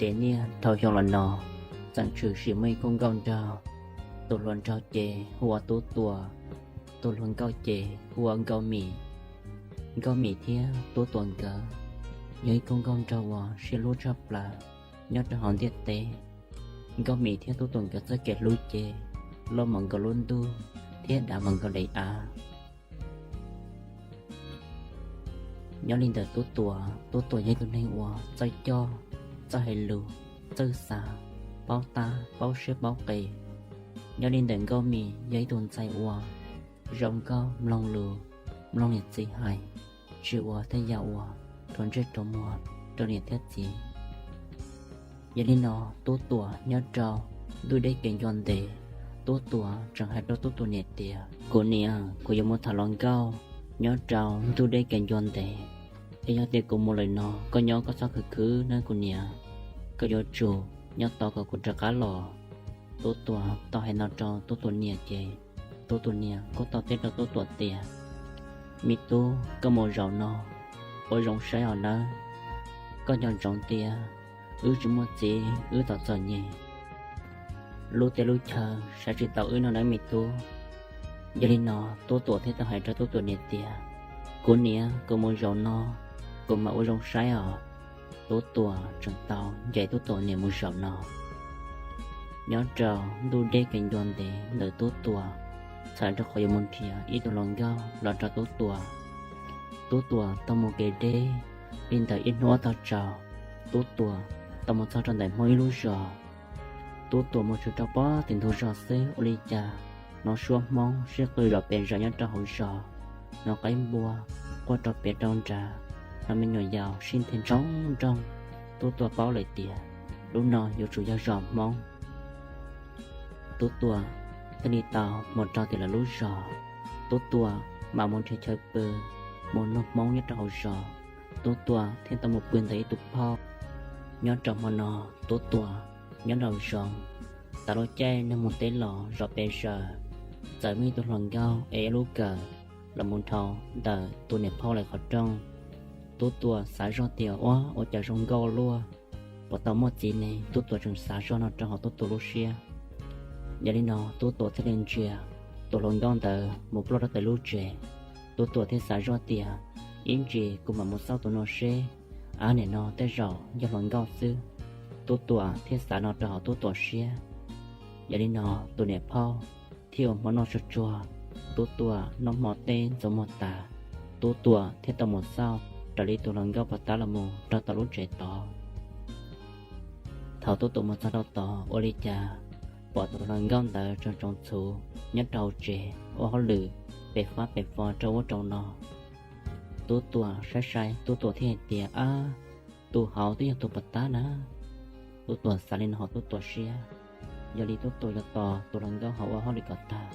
Ces niaj dhau xyoo los no, txeem tshwm sim muaj ib khub nkauj nraug. Tus hluas nraug ces hu ua Tub Tuam, tus hluas nkauj ces hu ua Nkauj Mim. Nkauj Mim thiab Tub Tuam nkawd yog ib khub nkauj nraug uas sib hlub tshaj plaws nyob rau hauv ntiaj teb. Nkauj Mim thiab Tub Tuam nkawd txoj kev hlub ces loj npaum nkaus lub ntuj thiab dav npaum nkaus daim av. Nyob li ntawm Tub Tuam, Tub Tuam yog ib tug neeg uas txawj coj, txawj hais lus, txawj xav, paub tab paub siab paub qis. Nyob li ntawm Nkauj Mim yog ib tug ntxhais uas zoo nkauj mloog lus, mloog niam txiv hais, tsis ua tej yam uas rhuav ntsej rhuav muag rau niam thiab txiv. Yog li no, Tub Tuam nyob rau ntuj deb kev ncua ntev, Tub Tuam tseem hais rau Tub Tuam niam tias, Kuv niam, kuv yuav mus tham hluas nkauj nyob rau ntuj deb kev ncua ntev, es yog tias kuv mus lawm no koj nyob koj txhob khwv khwv nawb kuv niam, koj yuav tsum nyob tos kom kuv rov qab los. Tub Tuam tau hais no rau Tub Tuam niam ces Tub Tuam niam kuj tau teb rau Tub Tuam tias, Me tub, koj mus zaum no ua zoo saib os nawb, koj nco ntsoov tias wb tsis muaj txiv wb txom txom nyem, lub teb lub chaw saib tsis taus wb no nawb me tub. Yog li no, Tub Tuam thiaj tau hais rau Tub Tuam niam tias, Kuv niam, kuv mus zaum no, kuv mam ua zoo saib os. Tub Tuam tseem tau nce Tub Tuam niam mus zaum no. Nyob rau ntuj deb kev ncua ntev ntawm Tub Tuam, txhawm rau qhov yuav mus nrhiav ib tug hluas nkauj los nrog Tub Tuam. Tub Tuam tau mus kev deb li ntawm ib hnub ob tog tsaus, Tub Tuam tau mus txog rau ntawm Hmoob ib lub zos. Tub Tuam mus tshwm rau pob tim ntug zos xwb ua li cas hnov suab Hmoob sib qw zom pes zaws nyob rau hauv zos, hnov qaib npua quaj rau pem rau nrad, hnov me nyuam yaus sib nthig ntsoog nroog. Tub Tuam paub lawm tias lub no yuav tsum yog zos Hmoob. Tub Tuam thiaj li tau mus rau tim lawv lub zos. Tub Tuam mam mus nrhiav chaw pw, mus nug Hmoob nyob rau hauv zos. Tub Tuam thiaj tau mus pw ntawm ib tug phauj. Nyob rau hmo no, Tub Tuam nyob nraum zoov, tav lub caij neeg mus teb los zom pes zaws, txawm muaj ib tug hluas nkauj ev ib lub kawm los mus dhau ntawm tus niam phauj lawv qhov rooj. Tub Tuam xav zoj tias, Ua, ua cas zoo nkauj luaj, puas tau muaj txiv ne? Tub Tuam tseem xav zoj no rau hauv Tub Tuam lub siab. Yog li no, Tub Tuam thiaj li ntsia tus hluas nkauj ntawd mus ploj rau tom lub tsev. Tub Tuam thiaj xav zoj tias, Ib ntsis kuv mam mus xauj tus no seb, ab, nim no tej zaum yog hluas nkauj xwb. Tub Tuam thiaj xav no rau hauv Tub Tuam siab. Yog li no, tus niam phauj thiaj ua hmo noj tsuag tsuag, Tub Tuam noj hmo teb ntxuav muag tas, Tub Tuam thiaj tau mus xauj raws li tus hluas nkauj pov tab los mus rau tom lub tsev tod. Thaum Tub Tuam mus txog rau tod, ua li cas pom tus hluas nkauj ntawd tseem tsoos txhuv nyob rau hauv tsev ua hauj lwm pes fab pes fo rau ub rau no. Tub Tuam saib saib, Tub Tuam thiaj hais tias, Ab, tus hauv twb yog tus pov tab na. Tub Tuam xav li no hauv Tub Tuam siab. Yog li Tub Tuam yuav tos tus hluas nkauj hauv ua hauj lwm kom tag,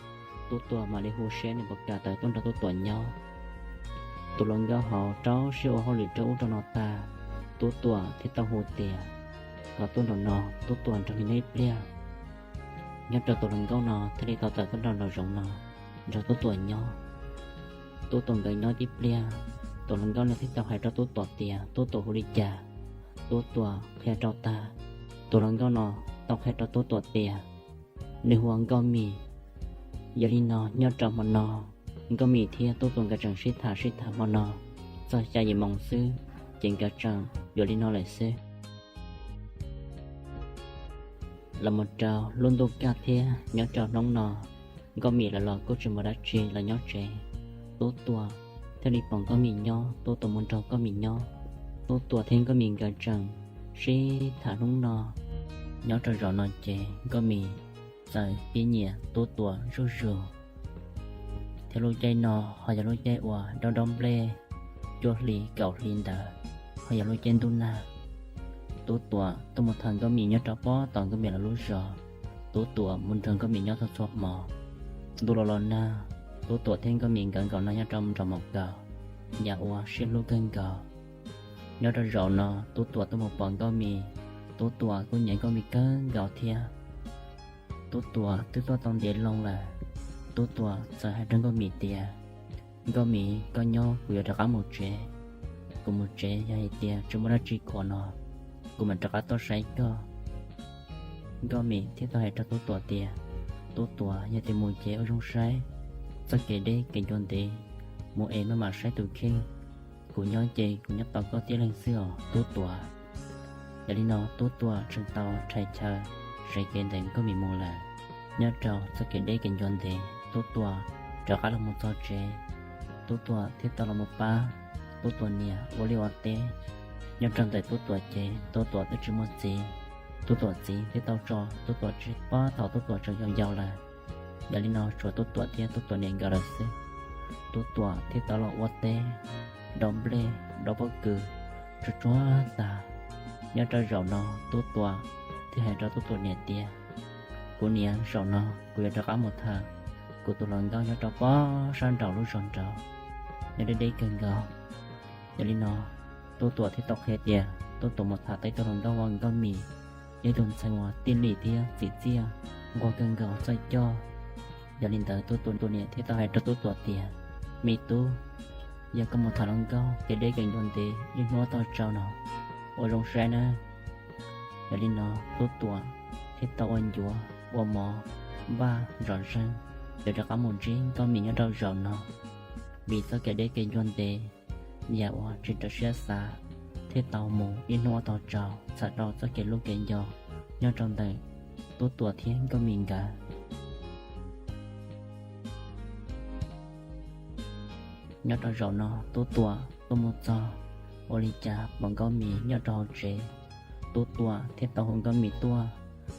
Tub Tuam mam li hu seb nws puas kam tawm tuaj nrog Tub Tuam nyob. Tus hluas nkauj hauv rau siab ua hauj lwm rau ub rau no tag, Tub Tuam thiaj tau hu tias kom tuaj nraum no, Tub Tuam nrog nws nyob ib pliag. Nyob rau tus hluas nkauj no thiaj li tau tawm tuaj nraum zoov no nrog Tub Tuam nyob. Tub Tuam nkawd nyob tib pliag, tus hluas nkauj no thiaj tau hais rau Tub Tuam tias Tub Tuam hu li cas. Tub Tuam qhia rau tag, tus hluas nkauj no tau qhia rau Tub Tuam tias nws hu ua Nkauj Mim. Yog li no nyob rau hmo no, Nkauj Mim thiab Tub Tuam nkawd tseem sib tham sib tham hmo no txog xya yim moos xwb, ces nkawd tseem yuav li no lawm xwb. Los mus rau lub ntuj kaj thiab nyob rau hnub no, Nkauj Mim lawv los kuj tsis muaj dab tsi los nyob tsev. Tub Tuam thiaj li pom Nkauj Mim nyob, Tub Tuam mus nrog Nkauj Mim nyob. Tub Tuam thiab Nkauj Mim nkawd tseem sib tham hnub no. Nyob rau zaum no ces Nkauj Mim txawm pib nyiam Tub Tuam zuj zus, thiab lub caij no ho yog lub caij uas dob dob nplej cuaj hli kaum hli ntawd, ho yog lub caij ntuj nag. Tub Tuam tuaj mus tham Nkauj Mim nyob rau pob tom Nkauj Mim lawv lub zos. Tub Tuam mus nrog Nkauj Mim nyob txhua txhua hmo. Ntuj los los nag, Tub Tuam thiab Nkauj Mim nkawd nkaum nag nyob rau nraum maum kaus, yam uas sib hlub kawg nkaus. Nyob rau zaum no Tub Tuam tuaj mus pom Nkauj Mim, Tub Tuam kuj nyiam Nkauj Mim kawg nkaus thiab. Tub Tuam twb tuaj tau ntev loo lawm, Tub Tuam txawm hais rau Nkauj Mim tias, Nkauj Mim, koj nyob, kuv yuav rov qab mus tsev. Kuv mus tsev yog hais tias tsis muaj dab tsi khuam no, kuv mam rov qab tuaj saib koj. Nkauj Mim thiaj tau hais rau Tub Tuam tias, Tub Tuam, yog tias mus ces ua zoo saib txoj kev deb kev ncua ntev, mus es maj mam saib tus kheej. Kuv nyob ces kuv nyob tos koj tib leeg xwb os Tub Tuam. Yog li no Tub Tuam tseem tau rhais chaw sev kev ntawm Nkauj Mim mus lawm. Nyob rau txoj kev deb kev ncua ntev, Tub Tuam rov qab los mus txog tsev. Tub Tuam thiaj tau los mus pab Tub Tuam niam ua liaj ua teb. Nyob rau ntawm Tub Tuam ces Tub Tuam twb tsis muaj txiv. Tub Tuam txiv thiaj tau tso Tub Tuam tseg puag thaum Tub Tuam tseem yau yau lawm. Yog li no tshuav Tub Tuam thiab Tub Tuam niam nkawd lawm xwb. Tub Tuam thiaj tau los ua teb, dau nplej dau pob kws tsuag tsuag tag. Nyob rau zaum no Tub Tuam thiaj hais rau Tub Tuam niam tias, Kuv niam, zaum no kuv yuav rov qab mus tham kuv tus hluas nkauj nyob rau puag sab nraum lub zos nraud, nyob deb deb kawg nkaus. Yog li no Tub Tuam thiaj tau qhia tias Tub Tuam mus tham tau ib tug hluas nkauj ua Nkauj Mim, yog ib tug ntxhais uas tij lim thiab txim txiaj, nquag kawg nkaus txawj coj. Yog li ntawd Tub Tuam tus niam thiaj tau hais rau Tub Tuam tias, Me tub, yog koj mus tham hluas nkauj kev deb kev ncua ntev ib hnub tau tsau no, ua zoo saib nawb. Yog li no Tub Tuam thiaj tau ua ncuav ua mov npaj zom zeeg, yuav rov qab mus ntsib Nkauj Mim nyob rau zaum no. Vim txoj kev deb kev ncua ntev, yam uas tsis raws siab xav, thiaj tau mus ib hnub tau tsau txhawm rau txoj kev hlub kev nco nyob rau ntawm Tub Tuam thiab Nkauj Mim nkawd. Nyob rau zaum no Tub Tuam tuaj mus txog, ua li cas pom Nkauj Mim nyob rau hauv tsev. Tub Tuam thiaj tau hu Nkauj Mim tuaj.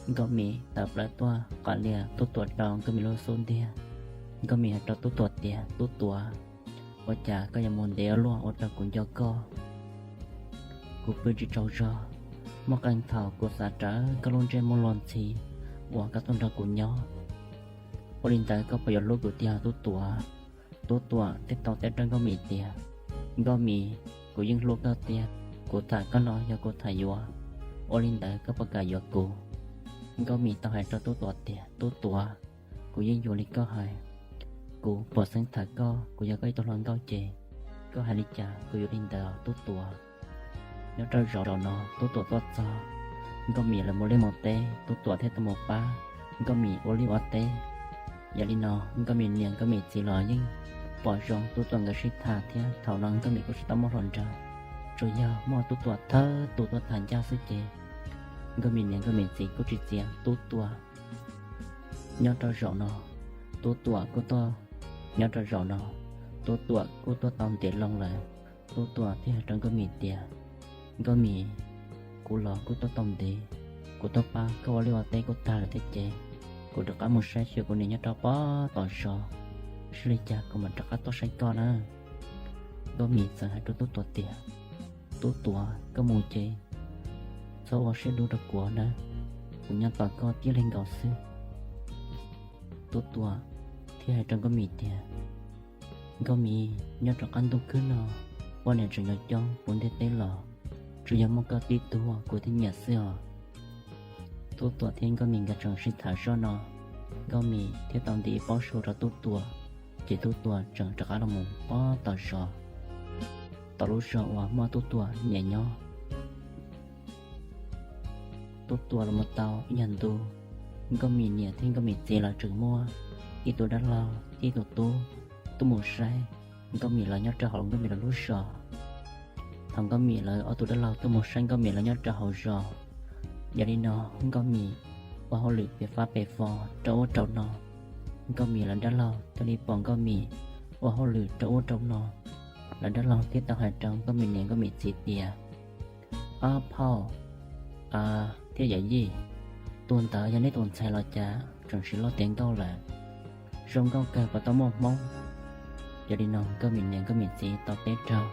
Nkauj Mim tawm plaws tuaj qam lias Tub Tuam rau Nkauj Mim lub xub ntiag. Nkauj Mim hais rau Tub Tuam tias, Tub Tuam, ua cas koj yuav mus ntev ua luaj ua rau kuv nco koj? Kuv pw tsis tsaug zog, muaj qee thaum kuv xav rawv koj lub ntsej muag luag ntxhi uas koj tuaj nrog kuv nyob. Ua li ntawd koj puas yuav hlub kuv tiag Tub Tuam? Tub Tuam thiaj tau teb rau Nkauj Mim tias, Nkauj Mim, kuv yeej hlub koj tiag, kuv tham koj no yog kuv tham yuav, ua li ntawd koj puas kam yuav kuv? Nkauj Mim tau hais rau Tub Tuam tias, Tub Tuam, kuv yeej yuav li koj hais, kuv puas xeeb tham koj, kuv yog koj ib tug hluas nkauj ces koj hais li cas kuv yuav li ntawd Tub Tuam. Nyob rau zaum no Tub Tuam tuaj txog, Nkauj Mim lawv mus liaj mus teb, Tub Tuam thiaj tau mus pab Nkauj Mim ua liaj ua teb. Yog li no Nkauj Mim niam Nkauj Mim txiv los yeej pom zoo Tub Tuam nkawd sib tham thiab thaum no Nkauj Mim kuj tsis tau muaj hluas nraug, tsuas yog muaj Tub Tuam thawj tus tuaj tham ncaj xwb ces Nkauj Mim niam Nkauj Mim txiv kuj tsis txiav Tub Tuam. Nyob rau zaum no Tub Tuam kuj tuaj, nyob rau zaum no Tub Tuam kuj tuaj tau ntev loo lawm. Tub Tuam thiaj hais rau Nkauj Mim tias, Nkauj Mim, kuv los kuj tuaj tau ntev, kuv tuaj pab koj ua liaj ua teb kuj tag lawm thiab ces kuv rov qab mus saib xyuas kuv niam nyob rau puag tom zos, seb li cas kuv mam rov qab tuaj saib koj na. Nkauj Mim txawm hais rau Tub Tuam tias, Tub Tuam, koj mus ces txhob ua siab dub rau kuv na, kuv nyob tos koj tib leeg nkaus xwb. Tub Tuam thiaj hais rau Nkauj Mim tias, Nkauj Mim, nyob rov qab ntuj khwb no, poj niam tseem yog coob puv ntiaj teb los, tsuas yog muaj koj tib tug kuv thiaj nyiam xwb os. Tub Tuam thiab Nkauj Mim nkawd tseem sib tham zoj no, Nkauj Mim thiaj tau nti ib pob su rau Tub Tuam, ces Tub Tuam tseem rov qab los mus puag tom zos, tom lub zos uas muaj Tub Tuam niam nyob. Tub Tuam los mus tau ib nyuag ntu, Nkauj Mim niam thiab Nkauj Mim txiv lawv tseem muaj ib tug dab laug thiab ib tug tub tuaj mus saib Nkauj Mim lawv nyob rau hauv Nkauj Mim lawv lub zos. Thaum Nkauj Mim lawv ob tug dab laug tuaj mus saib Nkauj Mim lawv nyob rau hauv zos, yog li no Nkauj Mim ua hauj lwm pem fab pem fo rau ub rau no. Nkauj Mim lawv dab laug thiaj li pom Nkauj Mim ua hauj lwm rau ub rau no, lawv dab laug thiaj tau hais rau Nkauj Mim niam Nkauj Mim txiv tias, Ob phauj, a, thiab yawm yij, tus ntawd yog neb tus ntxhais los cas tseem siv loj tiav nkauj lawm, zoo nkauj kawg puas tau muaj hmoob? Yog li no Nkauj Mim niam Nkauj Mim txiv tau teb rau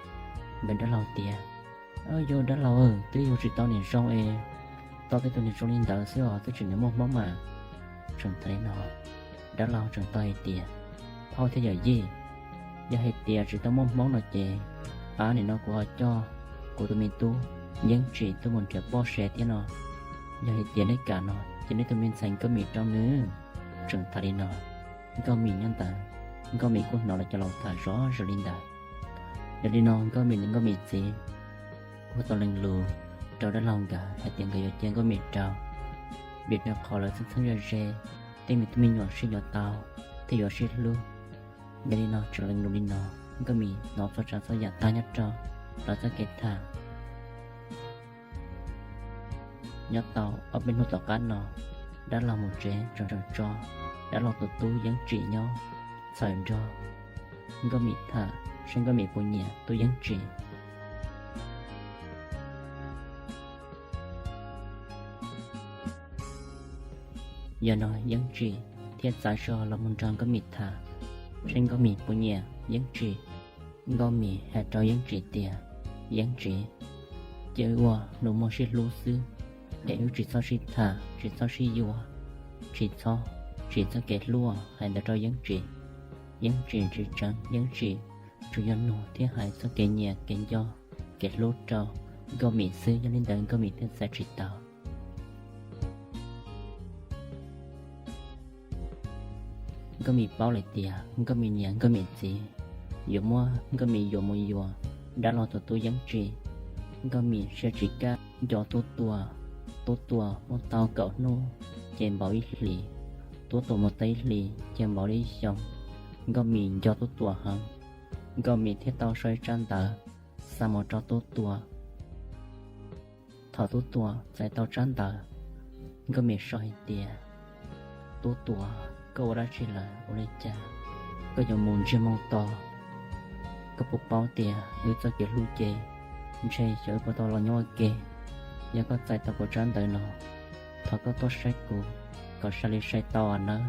nkawd dab laug tias, Yus dab laug, twb yus tsis tau niam zoo es tau tej tus niam zoo li ntawd xwb os, twb tseem niam muaj hmoob mas. Tseem tas li no, dab laug tseem tau hais tias, Phauj thiab yawm yij, yog hais tias tsis tau muaj hmoob no ces, a, nim no kuv ho coj kuv tus me tub Yeeb Tsim tuaj mus nrhiav poj sev thiab no. Yog hais tias neb kam no ces neb tus me ntxhais Nkauj Mim rau nws. Tseem tas li no, Nkauj Mim nyob ntawd, Nkauj Mim kuj hnov lawv cov laus tham zoj zus li ntawd. Yog li no Nkauj Mim niam Nkauj Mim txiv kuj tau lees lus rau dab laug nkawd hais tias nkawd yuav cia Nkauj Mim rau, vim rau qhov lawv txheeb txheeb ze ze, tej me tub me nyuam sib yuav tau thiab yuav sib hlub. Yog li no txawm lawv lus li no, Nkauj Mim hnov txhua tsav txhua yam tag nyob rau lawv txoj kev tham. Nyob tau ob peb hnub tom qab no, dab laug mus tsev tseem tseem tso dab laug tus tub Yeeb Tsim nyob txhawm nrog Nkauj Mim tham saib Nkauj Mim puas nyiam tub Yeeb Tsim. Yog no Yeeb Tsim thiaj txav zog los mus nrog Nkauj Mim tham saib Nkauj Mim puas nyiam Yeeb Tsim. Nkauj Mim hais rau Yeeb Tsim tias, Yeeb Tsim, cia wb ua nus muag sib hlub xwb, es wb tsis txhob sib tham tsis txhob sib yuav, tsis txhob tsim txoj kev hlub. Hais ntawd rau Yeeb Tsim, Yeeb Tsim tsis tseev, Yeeb Tsim tsuas yog nug thiab hais txoj kev nyiam kev nco kev hlub rau Nkauj Mim xwb, yog li ntawd Nkauj Mim thiaj txais tsis tau. Nkauj Mim paub lawm tias Nkauj Mim niam Nkauj Mim txiv yuav muab Nkauj Mim yuam mus yuav dab laug tus tub Yeeb Tsim. Nkauj Mim siab tsis kaj nco Tub Tuam. Tub Tuam muaj tau kaum hnub ces npaum ib hlis, Tub Tuam mus tau ib hlis ces npaum li ib xyoos. Nkauj Mim nco Tub Tuam heev, Nkauj Mim thiaj tau sau ib tsab ntawv xa mus rau Tub Tuam. Thaum Tub Tuam txais tau tsab ntawv, Nkauj Mim sau hais tias, Tub Tuam, koj ua dab tsi lawm? Ua li cas koj yuav mus ntsiag moo to? Koj puas paub tias wb txoj kev hlub ces ntshe xyov wb puas tau los nyob ua ke. Yog koj txais tau kuv tsab ntawv no, thov koj tuaj saib kuv kom sai li sai tau nawb.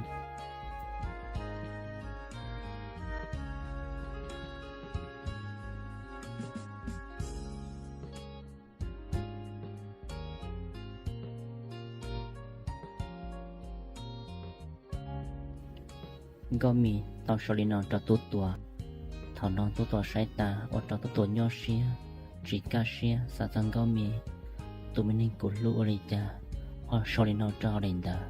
Nkauj Mim tau sau li no rau Tub Tuam. Thaum no Tub Tuam saib tas ua rau Tub Tuam nyuaj siab, tsis kaj siab xav txog Nkauj Mim, tus me neeg kuv hlub ua li cas ho sau li no rau hauv daim ntawv.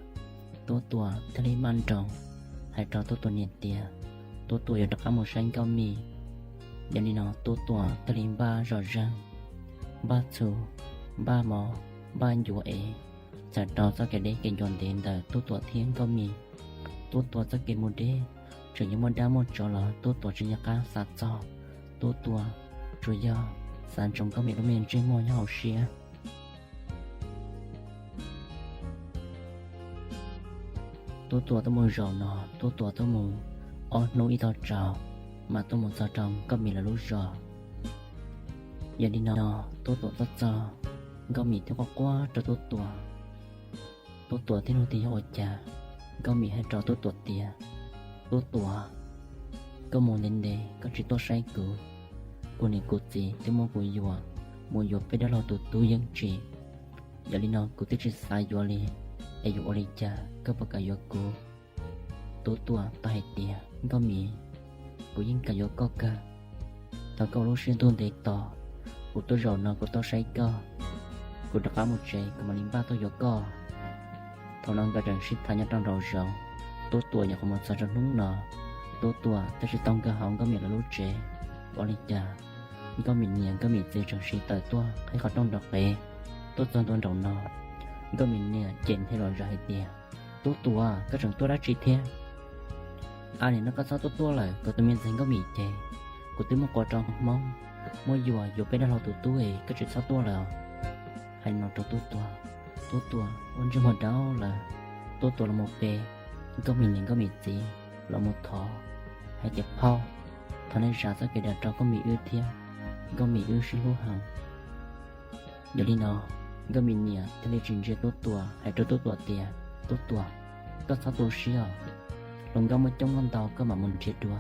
Tub Tuam thiaj li maj nroos hais rau Tub Tuam niam tias Tub Tuam yuav rov qab mus saib Nkauj Mim. Yog li no Tub Tuam thiaj li npaj zom zeeg, npaj txhuv, npaj mov, npaj ncuav es txawm rau txoj kev deb kev ncua ntev ntawm Tub Tuam thiab Nkauj Mim. Tub Tuam txoj kev mus deb tseem yuav muaj dab muaj tsov los Tub Tuam tsis nco qab xav txog. Tub Tuam tsuas yog xav ntsoov Nkauj Mim lub me ntsej muag nyob hauv siab. Tub Tuam tuaj mus zaum no, Tub Tuam tuaj mus ob hnub ib tog tsaus mas tuaj mus txog rau Nkauj Mim lawv lub zos. Yog li no Tub Tuam tuaj txog, Nkauj Mim thiaj quaj quaj rau Tub Tuam. Tub Tuam thiaj nug tias yog ua cas. Nkauj Mim hais rau Tub Tuam tias, Tub Tuam, koj mus ntev ntev koj tsis tuaj saib kuv, kuv niam kuv txiv twb muab kuv yuam mus yuav peb dab laug tus tub Yeeb Tsim. Yog li no kuv twb tsis xav yuav li, es yuav ua li cas koj puas kam yuav kuv? Tub Tuam tau hais tias, Nkauj Mim, kuv yeej kam yuav koj kawg. Thov koj ua lub siab ntuj ntev tos, kuv tuaj zaum no kuv tuaj saib koj, kuv rov qab mus tsev kuv mam li npaj tuaj yuav koj. Thaum no nkawd tseem sib tham nyob rau nraum zoov, Tub Tuam nyuam qhuav mus txog rau hnub no, Tub Tuam twb tsis tau nkag hauv Nkauj Mim lawv lub tsev. Ua li cas Nkauj Mim niam Nkauj Mim txiv tseem sib tawm tuaj qhib qhov rooj nram qev tuaj txog ntua nraum no. Nkauj Mim niam cem nthe los zog hais tias, Tub Tuam, koj tseem tuaj dab tsi thiab? A nim no koj txhob tuaj tuaj lawm, kuv tus me ntxhais Nkauj Mim ces kuv twb muab qua rau Hmoob, muab yuam yuav peb dab laug tus tub es koj tsis txhob tuaj lawm. Hais li no rau Tub Tuam, Tub Tuam ua ntsej muag dawb lawm. Tub Tuam los mus pe Nkauj Mim niam Nkauj Mim txiv los mus thov hais tias, Phauj, thov nej zam txoj kev dag rau Nkauj Mim wb thiab, Nkauj Mim wb sib hlub heev. Yog li no Nkauj Mim niam thiaj li tsis ntsia Tub Tuam hais rau Tub Tuam tias, Tub Tuam, koj txhob tu siab os. Hluas nkauj muaj coob muaj ntau koj mam mus nrhiav dua,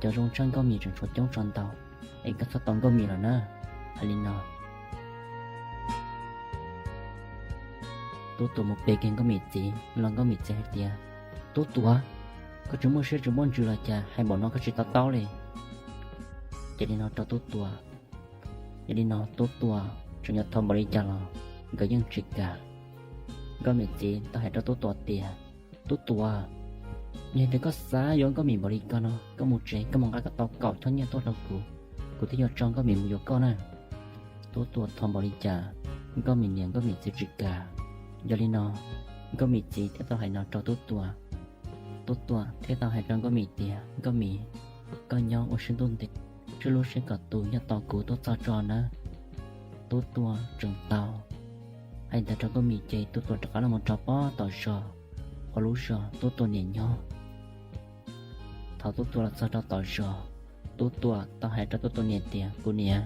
cov zoo tshaj Nkauj Mim tseem tshuav coob tshuav ntau, es koj txhob tos Nkauj Mim lawm na. Hais li no Tub Tuam mus pe kiag Nkauj Mim txiv los Nkauj Mim txiv hais tias, Tub Tuam, koj tsis muaj siab tsis muaj ntsws los cas hais npaum no koj tsis to taub li? Ces li no rau Tub Tuam. Yog li no Tub Tuam tseem yuav thov npaum li cas los nkawd yeej tsis kam. Nkauj Mim txiv tau hais rau Tub Tuam tias, Tub Tuam, yog tias koj xav yuav Nkauj Mim npaum li ko no koj mus tsev koj mus nqa kom tau kaum choj nyiaj tuaj rau kuv, kuv thiaj yuav tso Nkauj Mim mus yuav koj na. Tub Tuam thov npaum li cas Nkauj Mim niam Nkauj Mim txiv tsis kam. Yog li no, Nkauj Mim txiv thiaj tau hais no rau Tub Tuas. Tub Tuas thiaj tau hais rau Nkauj Mim tias, Nkauj Mim, koj nyob ua siab ntuj ntev, sib lub siab kom tus nyob tos kuv tuaj txog tso nawb. Tub Tuas tseem tau hais ntawd rau Nkauj Mim ces Tub Tuas rov qab los mus rau pob tom zos, hauv lub zos Tub Tuas niam nyob. Thaum Tub Tuas los txog rau tom zos, Tub Tuas tau hais rau Tub Tuas niam tias, Kuv niam,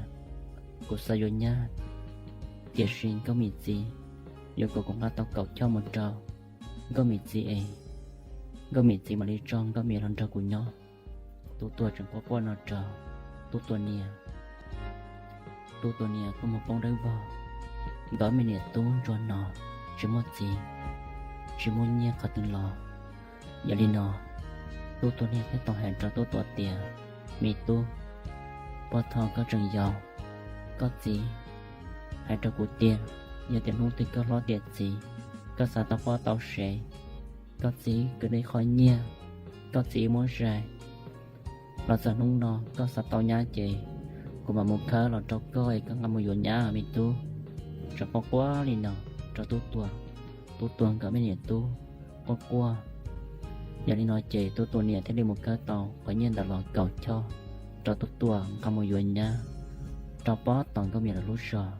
kuv xav yuav nyab, tiam sis Nkauj Mim txiv yuav kom kuv nqa tau kaum choj mus rau Nkauj Mim txiv es Nkauj Mim txiv mam li tso Nkauj Mim los nrog kuv nyob. Tub Tuas tseem quaj quaj no rau Tub Tuas niam. Tub Tuas niam kuj mus poob dawb vog, nkawd me niam tub ntsuag no tsis muaj txiv, tsis muaj nyiaj qhov twg los. Yog li no, Tub Tuas niam thiaj tau hais rau Tub Tuas tias, Me tub, puag thaum koj tseem yau, koj txiv hais rau kuv tias, yog tias hnub twg koj hlob tiav txiv, koj xav tau poj tau sev, koj txiv kwv tau ib qho nyiaj, koj txiv muab zais, los txog hnub no koj xav tau nyab ces kuv mam mus khawb los rau koj es koj nqa mus yuav nyab me tub. Tseem quaj quaj li no rau Tub Tuas, Tub Tuas nkawd me niam tub quaj quaj. Yog li no ces Tub Tuas niam thiaj li mus khawb tau qhov nyiaj ntawd los kaum choj rau Tub Tuas nqa mus yuav nyab rau pob tom Nkauj Mim lawv lub zos.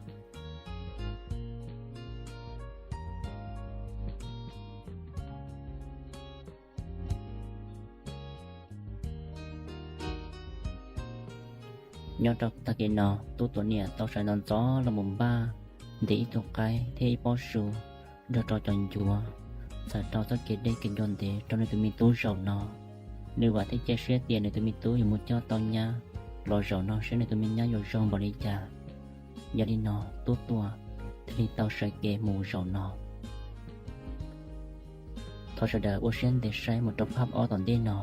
Nyob rau tag kis no, Tub Tuas niam tau sawv ntxov ntxov los mus npaj ntes ib tug qaib thiab ib pob su nrog rau cov ncuav, txhawm rau txoj kev deb kev ncua ntev rau nws tus me tub zaum no. Nws vam thiab cia siab tias nws tus me tub yuav mus coj tau nyab los zaum no seb nws tus me nyab yuav zoo npaum li cas. Yog li no Tub Tuas thiaj li tau sawv kev mus zaum no. Thov sawv daws ua siab ntev saib mus rau phab ob tom ntej no,